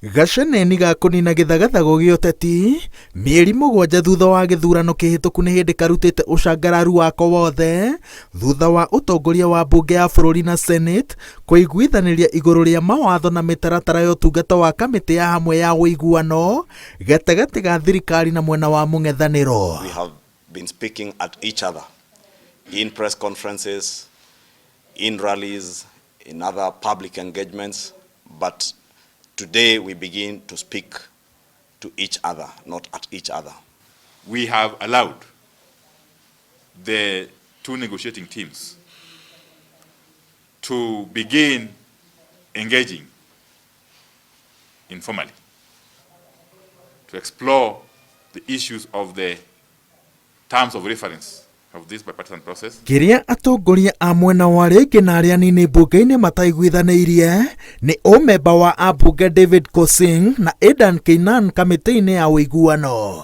Gaceneni ga kũnina gĩthagathago gĩa ũteti mĩeri 7 thutha wa gĩthurano kĩhĩtũku nĩ hĩndĩ karutĩte ũcangararu wako wothe thutha wa ũtongoria wa mbunge ya bũrũri na Senate kũiguithanĩria igũrũ rĩa mawatho na mĩtaratara ya ũtungata wa kamĩtĩ ya hamwe ya ũiguano gatagatĩ ga thirikari na mwena wa mũng'ethanĩro. We have been speaking at each other in press conferences, in rallies, in other public engagements, but today we begin to speak to each other, not at each other. We have allowed the two negotiating teams to begin engaging informally to explore the issues of the terms of reference of this bipartisan process. Kĩrĩa atongoria a mwena wa rĩngĩ na arĩa anini mbunge-inĩ mataiguithanĩirie nĩ ũmemba wa ambunge David Pkosing na Adan Keynan kamĩtĩ-inĩ ya ũiguano.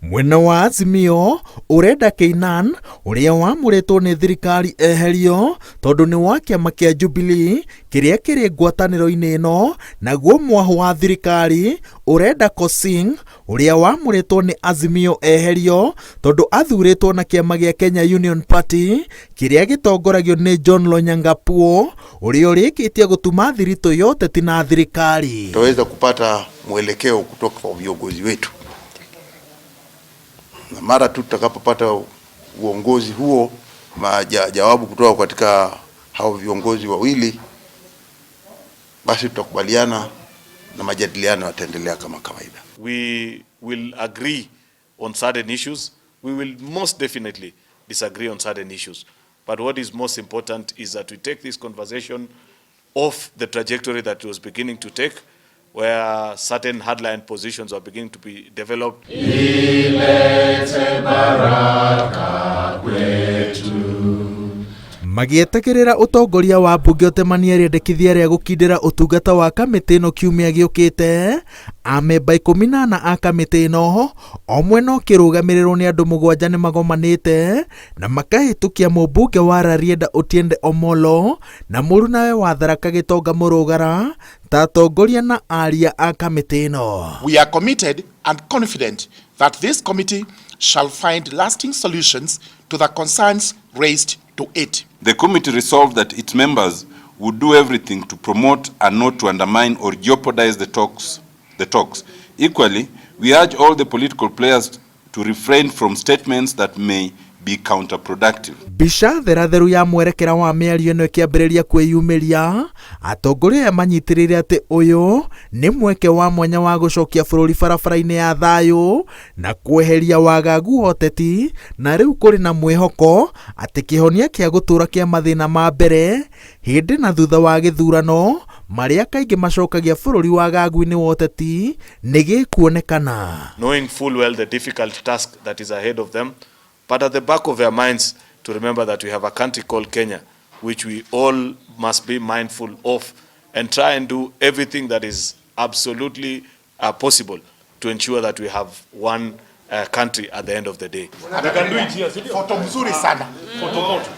Mwena wa Azimio ũrenda Keynan ũrĩa wamũrĩtwo nĩ thirikari eherio tondũ nĩ wa kĩama kĩa Jubilee kĩrĩa kĩrĩ ngwatanĩro-inĩ ĩno, naguo mwahũ wa thirikari ũrenda Pkosing ũrĩa wamũrĩtwo nĩ Azimio eherio tondũ athurĩtwo na kĩama gĩa Kenya Union Party kĩrĩa gĩtongoragio nĩ John Lonyangapuo ũrĩa ũrĩkĩtie gũtuma thiritũ ya ũteti na thirikari. Tutaweza kupata mwelekeo kutoka kwa viongozi wetu, na mara tu tutakapopata uongozi huo, jawabu kutoka katika hao viongozi wawili, basi tutakubaliana na majadiliano yataendelea kama kawaida. We will agree on certain issues. We will most definitely disagree on certain issues. But what is most important is that we take this conversation off the trajectory that it was beginning to take, where certain hardline positions are beginning to be developed. Ilete baraka kwetu. Magĩetagĩrĩra ũtongoria wa mbunge ũtemanie rĩendekithia rĩa gũkindĩra ũtungata wa kamĩtĩ ĩno kiumia gĩũkĩte, amemba 14 a kamĩtĩ ĩno o mwena ũkĩrũgamĩrĩrwo nĩ andũ 7 nĩ magomanĩte na makahĩtũkia mũmbunge wa Rarieda Otiende Omolo na mũrunawe wa Tharaka Gĩtonga Mũrũgara ta atongoria na aria a kamĩtĩ ĩno. We are committed and confident that this committee shall find lasting solutions to the concerns raised to it. The committee resolved that its members would do everything to promote and not to undermine or jeopardize the talks. Equally, we urge all the political players to refrain from statements that may be counterproductive. Mbica theratheru ya mwerekera wa mĩario ĩno ĩkĩambĩrĩria kwĩyumĩria, atongoria aya manyitĩrĩire atĩ ũyũ nĩ mweke wa mwanya wa gũcokia bũrũri barabara-inĩ ya thayũ na kweheria wagagu wa ũteti, na rĩu kũrĩ na mwĩhoko atĩ kĩhonia kĩa gũtũũra kĩa mathĩna ma mbere hĩndĩ na thutha wa gĩthurano marĩa kaingĩ macokagia bũrũri wagagu-inĩ wa ũteti nĩ gĩkuonekana. Knowing full well the difficult task that is ahead of them, but at the back of their minds to remember that we have a country called Kenya, which we all must be mindful of and try and do everything that is absolutely possible to ensure that we have one country at the end of the day. Foto mzuri sana.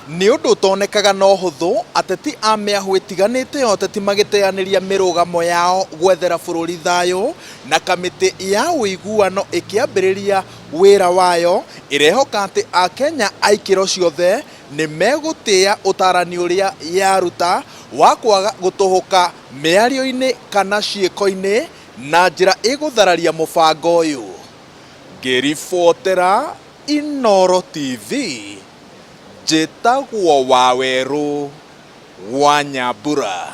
Nĩ ũndũ ũtonekaga na ũhũthũ ateti a mĩahũ ĩtiganĩte ya ũteti magĩteanĩria mĩrũgamo yao gwethera bũrũri thayũ, na kamĩtĩ ya ũiguano ĩkĩambĩrĩria wĩra wayo ĩrehoka atĩ akenya a ikĩro ciothe nĩ megũtĩĩa ũtarani ũrĩa yaruta wa kwaga gũtũhũka mĩario-inĩ kana ciĩko-inĩ na njĩra ĩgũthararia mũbango ũyũ. Ngĩribotera Inooro TV, njĩtagwo Wawerũ wa Nyambura.